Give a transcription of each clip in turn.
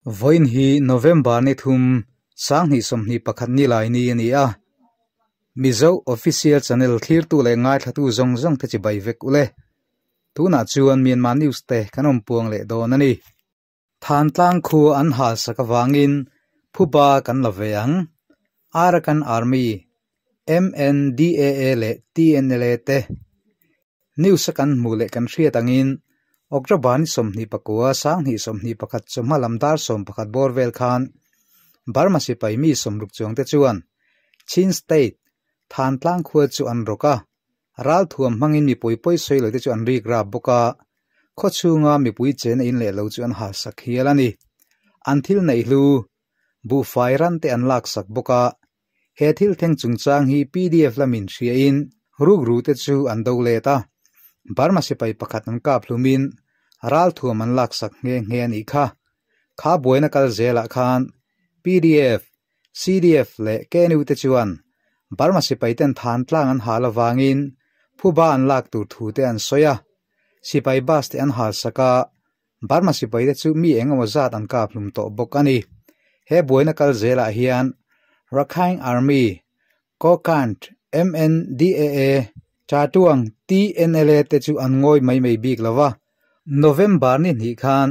Vawiin hi November ni thum, 2021 ni lai ni a ni a. Mizo Official Channel thlirtu leh ngaithlatu zawng zawng te chibai vek ule. Tunah chuan Myanmar News te kan awm puang leh dawn a ni. Thantlang khu an hal sak avangin phuba kan la ve ang. Arakan Army, MNDAA leh TNLA te News a kan hmuh leh kan hriat angin October ni 29, 2021 chawhma lam dar 11 bawr vel khan Burma sipai mi 60 chuang te chuan Chin State, Thantlang khua chu an rawk a, ralthuam hmangin mipui pawi sawi lo te chu an rik rap bawk a, khaw chhunga mipui chen a in leh lo chu an halsak hial a ni. An thil neih hlu, buhfai ran te an laksak bawk a, He thil thleng chungchang hi pdf lamin hriain rukru te chu an do let a, Burma sipai pakhat an kap hlumin ralthuam an laksak nghe nghe a nih kha. Kha buaina kal zelah khan pdf, CDF leh KNU te chuan Burma sipai ten than tlang an hal avangin phuba an lak tur thu te an sawi a, sipai bus te an halsak a, Burma sipai te chu mi eng emaw zat an kap hlum tawh bawk a ni. He buaina kal zelah hian Rakhine Army, Kokant, MNDAA, Chatuang, TNLA te chu an ngawi mai mai bik lo va. November ni hnih khan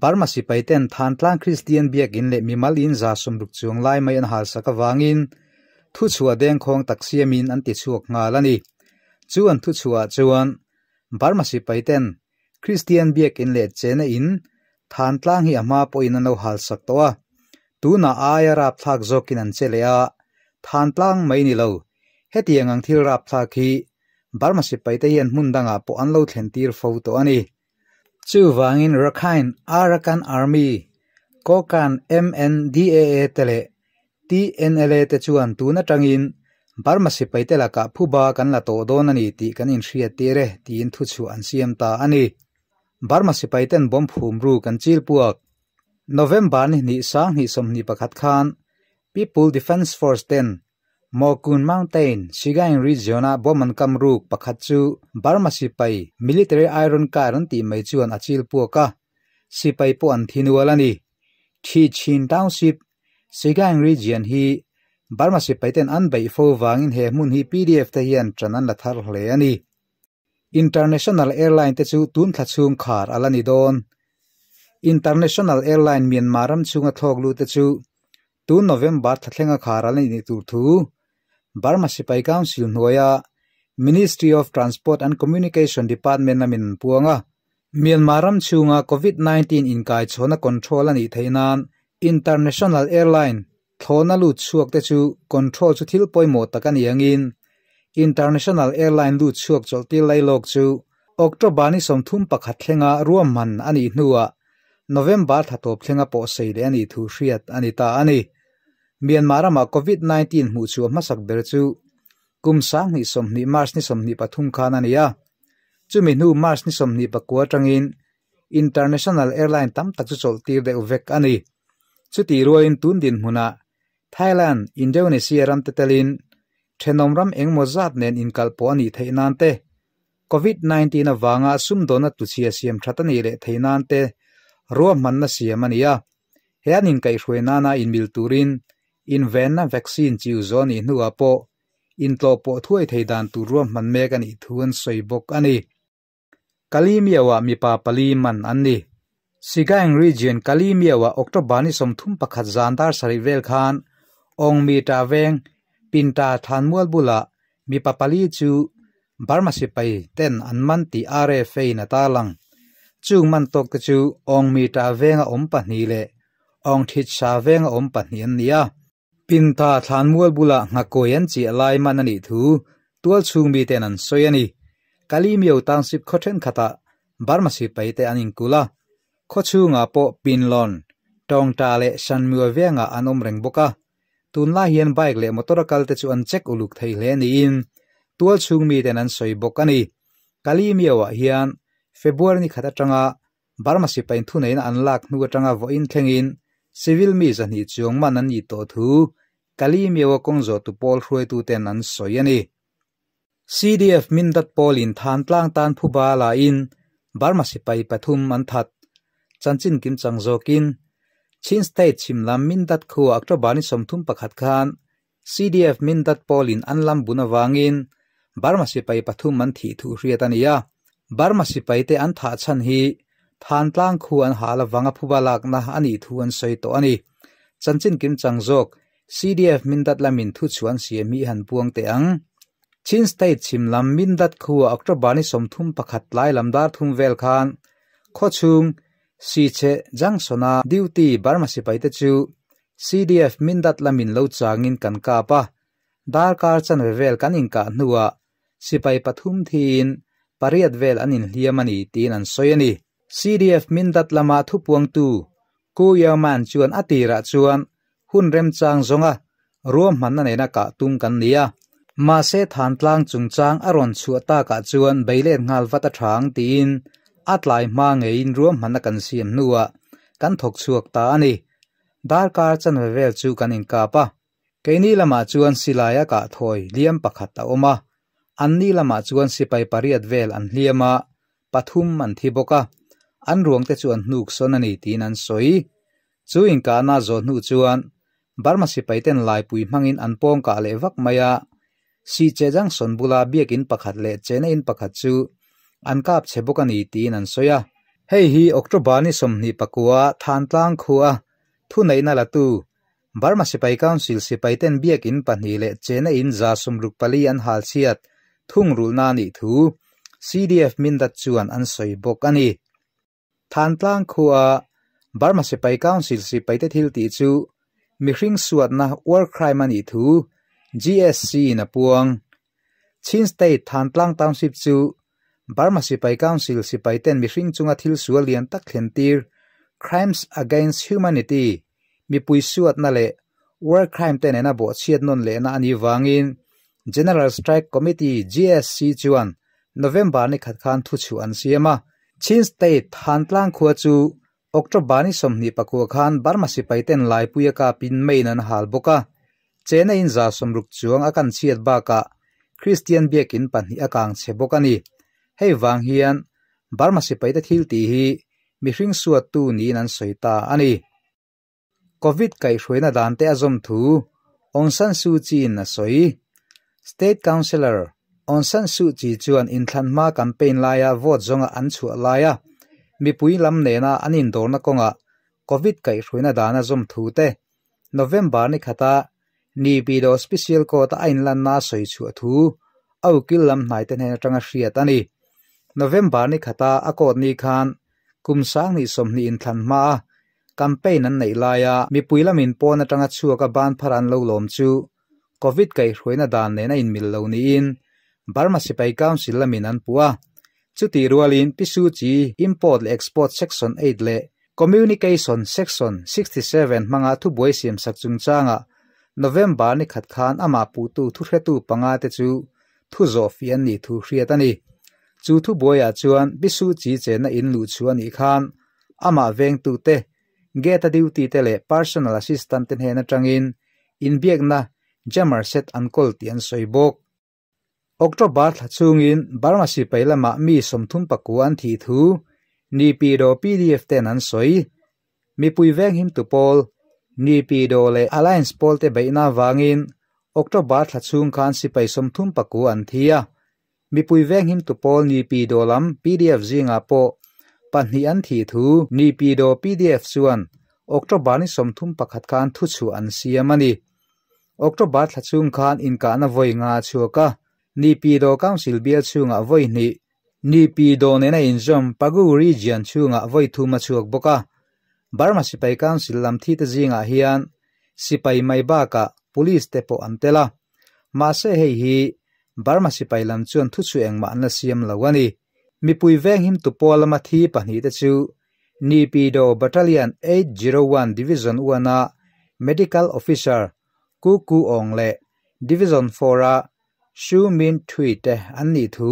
Burma sipai ten Thantlang Kristian biakin leh mimal in 60 chuang lai mai an halsak avangin thuchhuah dengkhawng tak siamin an tichhuak nghal a ni. Chu an thuchhuah chuan Burma sipai ten Kristian biakin leh chena in Thantlang hi a hma pawhin an lo halsak tawh a, tunah aia rapthlak zawkin an che leh a, Thantlang mai ni lo, hetiang ang thil rapthlak hi Burma sipaite hian hmun dangah pawh an lo thlen tir fo tawh a ni. Chuvangin Rakhine Arakan Army, Kokang MNDAA te leh TNLA te chuan tun atangin Burma sipaite lakah phuba kan la tawh dawn a ni tih kan inhriat tir e tiin thuchhuah an siam ta a ni. Burma sipaiten bomb phum ru kan chil puak. November ni hnih 2021 khan People Defence Force ten Mokun Mountain, Sagaing Region-a bomb an kam ruk pakhat chu Burma sipai military iron car an tih mai chuan a chil puak a, sipai pawh an thi nual a ni. Thi Chin Township, Sagaing Region hi Burma sipaiten an beih fo vangin he hmun hi pdf te hian ṭan an la thar hle a ni. International Airline te chu tun thla chhung khar a la ni dawn. International Airline Myanmar ram chhunga thlawk lut te chu tun November thla thlenga khar a la ni tur thu Burma Sipai Council hnuaia Ministry of Transport and Communication Department lamin an puang a. Myanmar ram chhunga Covid-19 inkaichhawna control a nih theih nan International Airline thlawhna lut chhuak te chu control chu thil pawimawh tak a ni angin International Airline lut chhuak chawlhtir lailawk chu October ni 31 thlenga ruahman a nih hnuah November thla tawp thlenga pawh sei leh a nih thu hriat a ni ta a ni. Myanmar ramah Covid-19 hmuh chhuah hmasak ber chu kum 2020 March ni 23 khan a ni a. Chumi hnu March ni 29 atangin International Airline tam tak chu chawlhtir deuh vek a ni. Chuti rualin tun dinhmunah Thailand, Indonesia ram te telin thenawm ram engemaw zat nen inkalh pawh a nih theih nan te, Covid-19 avanga sumdawnna tuchhia siam that a nih leh theih nan te ruahmanna siam a ni a. He an inkaihhruai nana inmil turin invenna vaccine chiu zawh a nih hnuah pawh intlawh pawh thuai thei dan tur ruahman mek a nih thu an sawi bawk a ni. Kalimiauah mipa pali man an ni. Sagaing Region Kalimiauah October ni 31 zan dar sarih vel khan Ong Mi Ta Veng Pinta Thlanmual bulah mipa pali chu Burma sipai ten an man tih RFA in a tarlang. Chung man tawk te chu Ong Mi Ta Venga awm pahnih leh Ong Thit Sa Venga awm pahnih an ni a. Pinta Thlanmual bulah nghakuai an chiah lai man a nih thu tual chhung mi ten an sawi a ni. Kalimiau Township khaw thenkhatah Burma sipai te an inkul a, khaw chhungah pawh Pinlawn, Tawngta leh Shanmua vengah an awm reng bawk a. Tunlai hian bike leh motor a kal te chu an check uluk thei hle niin tual chhung mi ten an sawi bawk a ni. Kalimiauah hian February ni khat atanga Burma sipai thuneihna an lak hnu atanga vawiin thlengin civil mi 200 chuang man an nih tawh thu Kalimiaua kawng zawh tu pawl hruaitu ten an sawi a ni. CDF Mindat pawlin Thantlang tan phuba lain Burma sipai pathum an that. Chanchin kim chang zawkin. Chin State chhim lam Mindat khua October ni 31 khan CDF Mindat pawlin an lam bun avangin Burma sipai pathum an thih thu hriat a ni a. Burma sipaite an thah chhan hi Thantlang khu an hal avanga phuba lakna a nih thu an sawi tawh a ni. Chanchin kimchang zawk CDF Mindat lamin thu chhuan siam hi han puang teh ang. Chin State chhim lam Mindat khua October ni 31 tlai lam dar thum vel khan khawchhung Sichhe Junction-a duty Burma sipaite chu CDF Mindat lamin lo changin kan kap a. Darkar chanve vel kan inkah hnuah sipai pathum thiin pariat vel an inhliam a ni tiin an sawi a ni. CDF Mindat lama thupuangtu Ku Yaw-man chuan a tirah chuan hun remchang zawnga ruahmanna nena kah tum kan ni a. Mahse Thantlang chungchang a rawn chhuah takah chuan beilet nghal vat a tha ang tiin a tlai hma ngeiin ruahmanna kan siam hnuah kan thawk chhuak ta a ni. Darkar chanve vel chu kan inkap a. Keini lamah chuan silai a kah thawi hliam pakhat a awm a, anni lamah chuan sipai pariat vel an hliam a, pathum an thi bawk a, an ruangte chu an hnuk sawn a ni tiin an sawi. Chu inkahna zawh hnu chuan Burma sipaiten laipui hmangin an pawng kah leh vak mai a, Siche Junction bula biakin pakhat leh chena in pakhat chu an kap chhe bawk a ni tiin an sawi a. Hei hi October ni 29 Thantlang khua thuneihna latu Burma Sipai Council sipaiten biakin pahnih leh chena in 64 an hal chhiat thungrulhna a nih thu CDF Mindat chuan an sawi bawk a ni. Thantlang khua Burma Sipai Council sipaite thil tih chu mihring suatna war crime a nih thu GSC in a puang. Chin State Thantlang Township chu Burma Sipai Council sipaiten mihring chunga thil sual lian tak thlen tir Crimes Against Humanity mipui suatna leh war crime te nena bawhchhiat nawn lehna a nih vangin General Strike Committee, GSC, chuan November ni khat khan thu chhuah an siam a. Chin State Thantlang khua chu October ni 29 khan Burma sipaiten Laipuia kapin main an hal bawk a. Chena in 60 chuang a kan chhiat bakah Kristian biakin pahnih a kang chhe bawk a ni. Hei vang hian Burma sipaite thil tih hi mihring suattu niin an sawi ta a ni. Covid kaihhruaina dan te a zawm thu Aung San Suu Kyi-in a sawi. State Counsellor Aung San Suu Kyi chuan inthlan hma campaign laia vote zawnga an chhuah laia mipui lam nena an indawrna kawngah Covid kaihhruaina dan a zawm thu te November ni khata Naypyidaw Special Court-a a inlanna a sawi chhuah thu a ukil lam hnaite hnen atanga hriat a ni. November ni khata a court ni khan kum 2020 inthlan hmaa campaign an neih laia mipui lamin pawn atanga chhuaka ban phar an lo lawm chu Covid kaihhruaina dan nen a inmil lo niin Burma Sipai Council lamin an puh a. Chutih rualin Pi Suu Kyi Import leh Export Section 8 leh Communication Section 67 hmanga thubuai siamsak chungchangah November ni khat khan amah puhtu thuhretu panga te chu thu zawh fih an nih thu hriat a ni. Chu thubuaiah chuan Pi Suu Kyi chenna in luh chu a nih khan amah vengtute, gate-a duty te leh personal assistant te hnen atangin inbiakna jammer set an kawl tih an sawi bawk. October thla chhungin Burma sipai lamah mi 39 an thih thu Naypyidaw PDF ten an sawi. Mipui venghimtu pawl Naypyidaw leh Alliance pawl te beihna avangin October thla chhung khan sipai 39 an thi a. Mipui venghimtu pawl Naypyidaw lam PDF zingah pawh pahnih an thih thu Naypyidaw PDF chuan October ni 31 khan thu chhuah an siam a ni. October thla chhung khan inkahna vawi nga a chhuak a, Naypyidaw Council bial chhungah vawi hnih, Naypyidaw nena inzawm Pagu Region chhungah vawi thum a chhuak bawk a. Burma Sipai Council lam thi te zingah hian sipai mai bakah police te pawh an tel a. Mahse hei hi Burma sipai lam chuan thu chu engmah an la siam lo a ni. Mipui venghimtu pawl lama thi pahnih te chu Naypyidaw Battalion 801 Division 1-a Medical Officer Ku Ku Aung leh Division 4-a Shu Min Thui te an nih thu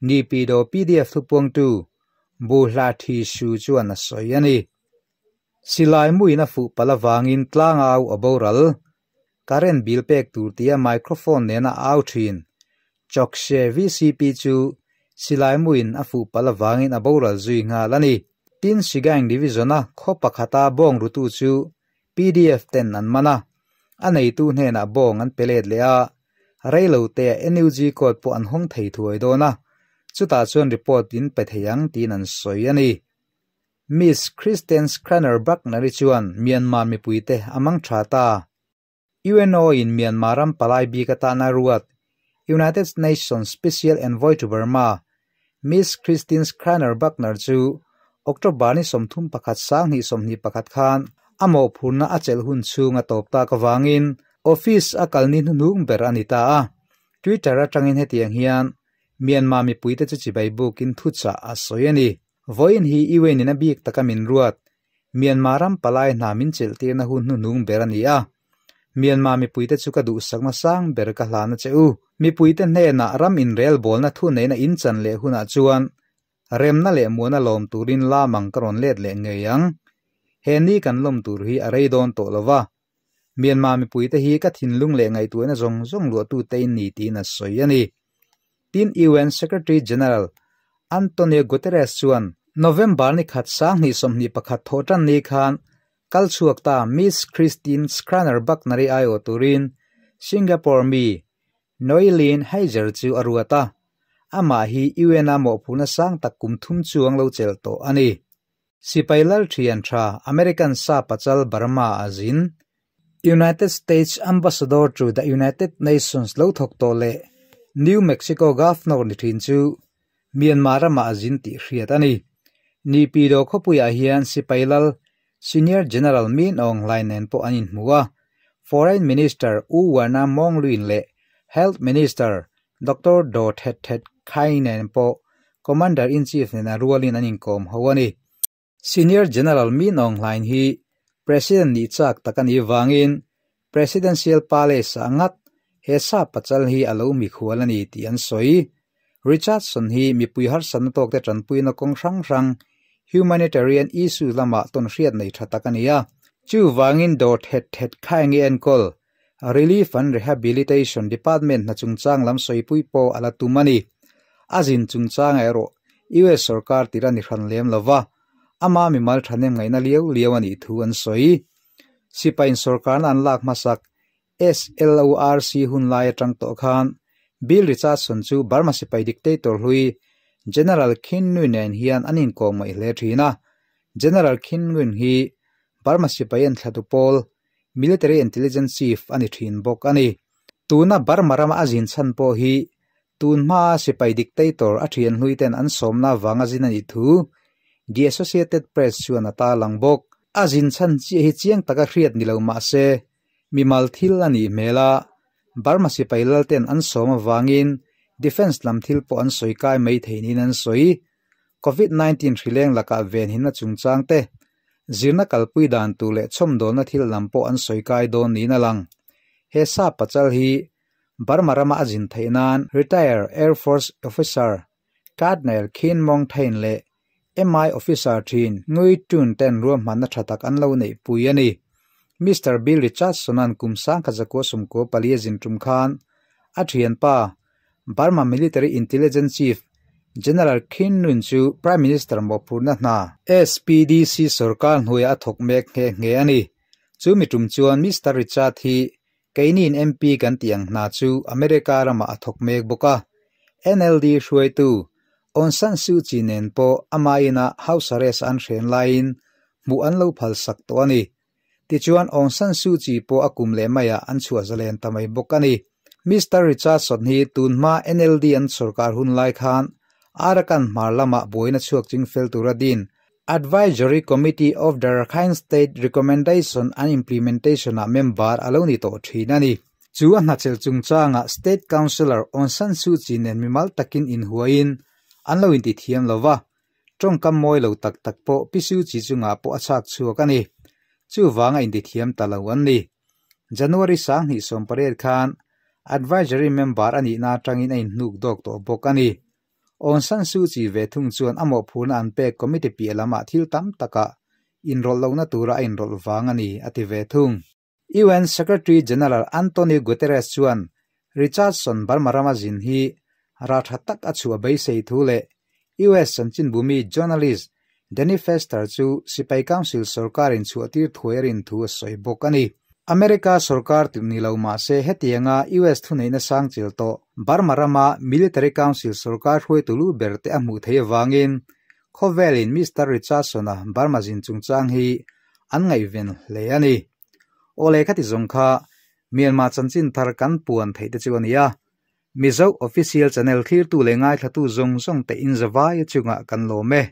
Naypyidaw PDF thupuangtu Bu Hla Thi Su chuan a sawi a ni. Silai muin a fuh palh avangin tlang au a boral. Current bill pek tur tia microphone nena au thin. Chokse VCP chu silai muin a fuh palh avangin a boral zui nghal a ni. Tin Sigaing Division-a khaw pakhata bawng rutu chu pdf ten an man a, a neitu hnenah bawng an pe let leh a, reiloteah NUG court pawh an hawng thei thuai dawn a, chutah chuan report in pe thei ang tiin an sawi a ni. Miss Kristen Schreiner Buckner-i chuan Myanmar mipuite a mang tha ta. UNO in Myanmar ram palai bik atana ruat United Nations Special Envoy to Burma, Miss Christine Schraner Buckner chu October ni 31 2021 khan a mawhphurhna a chelh hun chhung a tawp tak avangin office a kal ni hnuhnung ber a ni ta a. Twitter atangin hetiang hian Myanmar mipuite chu chibai bukin thuchah a sawi a ni. Vawiin hi UN in a bik taka min ruat Myanmar ram palai hna min chelhtirna hun hnuhnung ber a ni a. Myanmar mipuite chu ka duhsakna sang ber ka hlan a che u. Mipuite hnenah ram inrelbawlna thuneihna inchan leh hunah chuan remna leh muana lawm turin lamang ka rawn let leh ngei ang. He ni kan lawm tur hi a rei dawn tawh lo va. Myanmar mipuite hi ka thinlung leh ngaihtuahna zawng zawng luahtute in ni tiin a sawi a ni. Tin UN Secretary General Antonio Guterres chuan November ni khat 2021 thawh tan ni khan kal chhuak ta Miss Christine Schraner Buckner-i aiawh turin Singapore mi Noeleen Heyzer chu a ruat a, amah hi UN-a mawhphurhna sang tak kum thum chuang lo chelh tawh a ni. Sipai lal thian tha American sa pachal Burma a zin. United States Ambassador to the United Nations lo thawk tawh leh New Mexico Governor ni thin chu Myanmar ramah a zin tih hriat a ni. Nipyidaw khawpuiah hian sipai lal Senior General Min Aung Hlaing nen pawh an inhmu a, Foreign Minister U Warna Maung Lwin leh Health Minister Doctor Daw Thet Thet Khaing nen pawh Commander-in-Chief nena rualin an inkawm ho a ni. Senior General Min Aung Hlaing hi President nih chak tak a nih vangin Presidential Palace-ah ngat he sa pachal hi a lo mikhual a ni tih an sawi. Richardson hi mipui harsatna tawkte tanpuina kawng hrang hrang humanitarian issue lamah tawnhriat nei tha tak a ni a. Chuvangin dawr thet thet kha enge enkawl Relief and Rehabilitation Department hna chungchang lam sawipui pawh a la tum a ni. A zin chungchangah erawh US sorkar tir a ni hran lem lo va, ama mimal thahnem ngaihna liau liau a nih thu an sawi. Sipain sorkarna an lak hmasak SLORC hun lai atang tawh khan Bill Richardson chu Burma sipai dictator hlui General Khin Nguyen nen hian an inkawm ngaih hle thin a. General Khin Nguyen hi Burma sipai enthlatu pawl Military Intelligence Chief a ni thin bawk a ni. Tuna Burma rama a zin chhan pawh hi tun hmaa sipai dictator a thian hlui ten an sawmna avanga zin a nih thu The Associated Press chuan a tarlang bawk. A zin chhan chiah hi chiang taka hriat ni lo mah se, mimal thil a nih hmel a, Burma sipai lal ten an sawm avangin defence lam thil pawh an sawi kai mai thei niin an sawi. Covid 19 hrileng lakah venhimna chungchang te, zirna kalpui dan tur leh chhawmdawlna thil lam pawh an sawi kai dawn niin a lang. He sa pachal hi Burma rama a zin theih nan Retire Air Force Officer Colonel Khin Maung Thein leh MI Officer thin Ngui Tun ten ruahmanna tha tak an lo neihpui a ni. Mister Bill Richardson-a'n kum 1994 a zin tum khan a thianpa Burma Military Intelligence Chief General Khin Nguyen chu Prime Minister mawhphurhna hna SPDC sorkar hnuaiah a thawk mek nghe nghe a ni. Chu mi tum chuan Mister Richard hi keiniin MP kan tih ang hna chu America ramah a thawk mek bawk a. NLD hruaitu Aung San Suu Kyi nen pawh ama inah house arrest an hren laiin hmuh an lo phalsak tawh a ni. Tichuan Aung San Suu Kyi pawh a kum leh maiah an chhuah zalen ta mai bawk a ni. Mister Richardson hi tun hma NLD an sorkar hun lai khan Arakan hmar lamah buaina chhuak ching fel tura din Advisory Committee of the Rakhine State Recommendation and Implementation-ah member a lo ni tawh thin a ni. Chu a hnachel chungchangah State Counsellor Aung San Suu Kyi nen mimal takin inhuaiin an lo intithiam lo va, Tawngkam mawi lo tak tak pawh Pi Suu Kyi chungah pawh a chhak chhuak a ni. Chuvanga intithiam ta lo an ni. January 2018 khan Advisory Member a nihna atangin a inhnuk dawk tawh bawk a ni. Aung San Suu Kyi ve thung chuan a mawhphurna an pek committee piah lamah thil tam takah inrawlh lohna tura a inrawlh vang a ni, a ti ve thung. UN Secretary General Antonio Guterres chuan Richardson Burma rama zin hi rah tha tak a chhuah beisei thu leh US chanchinbumi journalist Danny Fester chu Sipai Council sorkarin chhuahtir thuai a rin thu a sawi bawk a ni. America sorkar tirh ni lo mah se hetianga US thuneihna sang chil tawh Burma rama Military Council sorkar hruaitu lu ber te a hmuh theih avangin khawvelin Mister Richardson-a Burma zin chungchang hi an ngaihven hle a ni. Awle khati zawng kha Myanmar chanchin thar kan puan theih te chu a ni a, Mizo Official Channel thlirtu leh ngaithlatu zawng zawng te in zavai chungah kan lawm e.